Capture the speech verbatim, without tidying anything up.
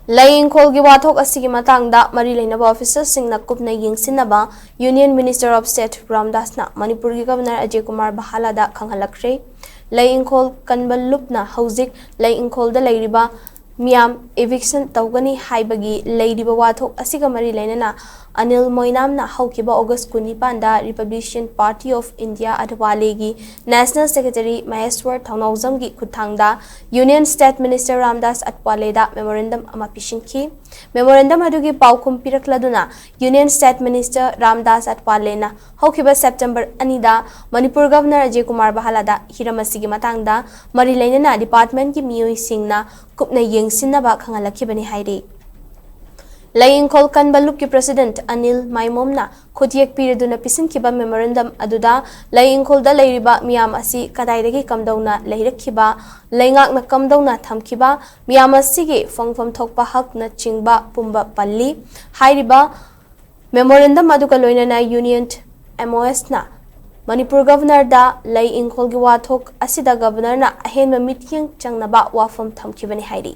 ꯂꯩ ꯏꯪꯈꯣꯜꯒꯤ ꯋꯥꯊꯣꯛ ꯑꯁꯤꯒꯤ ꯃꯇꯥꯡꯗ ꯃꯔꯤ ꯂꯩꯅꯕ ꯑꯣꯐꯤꯁꯔꯁꯤꯡꯅ ꯀꯨꯞꯅ ꯌꯦꯡꯁꯤꯟꯅꯕ Union Minister of State ꯔꯥꯝꯗꯥꯁꯅ ꯃꯅꯤꯄꯨꯔꯒꯤ ꯒꯕꯔꯅꯔ ꯑꯖꯌ ꯀꯨꯃꯥꯔ ꯕꯍꯥꯂꯥꯗ ꯈꯪꯍꯜꯂꯛꯈ꯭ꯔꯦ꯫ ꯂꯩ ꯏꯪꯈꯣꯜ ꯀꯟꯕ ꯂꯨꯞꯅ ꯍꯧꯖꯤꯛ ꯂꯩ ꯏꯪꯈꯣꯜꯗ ꯂꯩꯔꯤꯕ ꯃꯤꯌꯥꯝ eviction ꯇꯧꯒꯅꯤ ꯍꯥꯏꯕꯒꯤ ꯂꯩꯔꯤꯕ ꯋꯥꯊꯣꯛ ꯑꯁꯤꯒ ꯃꯔꯤ ꯂꯩꯅꯅ ꯑꯅꯤꯜ ꯃꯣꯏꯅꯥꯝꯅ ꯍꯧꯈꯤꯕ August ꯀꯨꯟꯅꯤꯄꯥꯟꯗ Republican Party of India ꯑꯊꯋꯥꯂꯦꯒꯤ National Secretary ꯃꯍꯦꯁ꯭ꯋꯔ ꯊꯧꯅꯥꯎꯖꯝꯒꯤ ꯈꯨꯠꯊꯥꯡꯗ Union State Minister Ramdas ꯑꯊꯋꯥꯂꯦꯗ memorandum ꯑꯃ ꯄꯤꯁꯤꯟꯈꯤ꯫ Memorandum ꯑꯗꯨꯒꯤ ꯄꯥꯎꯈꯨꯝ ꯄꯤꯔꯛꯂꯗꯨꯅ Union State Minister ꯔꯥꯝꯗꯥꯁ ꯑꯊꯋꯥꯂꯦꯅ ꯍꯧꯈꯤꯕ September ꯑꯅꯤꯗ ꯃꯅꯤꯄꯨꯔ ꯒꯕꯔꯅꯔ ꯑꯖꯌ ꯀꯨꯃꯥꯔ ꯕꯍꯥꯂꯥꯗ ꯍꯤꯔꯝ ꯑꯁꯤꯒꯤ ꯃꯇꯥꯡꯗ ꯃꯔꯤ ꯂꯩꯅꯅ departmentꯀꯤ ꯃꯤꯑꯣꯏꯁꯤꯡꯅ ꯀꯨꯞꯅ ꯌꯦꯡꯁꯤꯟꯅꯕ ꯈꯪꯍꯜꯂꯛꯈꯤꯕꯅꯤ ꯍꯥꯏꯔꯤ꯫ ꯂꯩ ꯏꯪꯈꯣꯜ ꯀꯟꯕ ꯂꯨꯞꯀꯤ president ꯑꯅꯤꯜ ꯃꯥꯏꯃꯣꯝꯅ ꯈꯨꯠꯌꯦꯛ ꯄꯤꯔꯗꯨꯅ ꯄꯤꯁꯤꯟꯈꯤꯕ memorandum ꯑꯗꯨꯗ ꯂꯩ ꯏꯪꯈꯣꯜꯗ ꯂꯩꯔꯤꯕ ꯃꯤꯌꯥꯝ ꯑꯁꯤ ꯀꯗꯥꯏꯗꯒꯤ ꯀꯝꯗꯧꯅ ꯂꯩꯔꯛꯈꯤꯕ, ꯂꯩꯉꯥꯛꯅ ꯀꯝꯗꯧꯅ ꯊꯝꯈꯤꯕ, ꯃꯤꯌꯥꯝ ꯑꯁꯤꯒꯤ ꯐꯪꯐꯝ ꯊꯣꯛꯄ ꯍꯛꯅꯆꯤꯡꯕ ꯄꯨꯝꯕ ꯄꯜꯂꯤ꯫ ꯍꯥꯏꯔꯤꯕ memorandum ꯑꯗꯨꯒ ꯂꯣꯏꯅꯅ Union MoSꯅ ꯃꯅꯤꯄꯨꯔ ꯒꯕꯔꯅꯔꯗ ꯂꯩ ꯏꯪꯈꯣꯜꯒꯤ ꯋꯥꯊꯣꯛ ꯑꯁꯤꯗ ꯒꯕꯔꯅꯔꯅ ꯑꯍꯦꯟꯕ ꯃꯤꯠꯌꯦꯡ ꯆꯪꯅꯕ ꯋꯥꯐꯝ ꯊꯝꯈꯤꯕꯅꯤ ꯍꯥꯏꯔꯤ꯫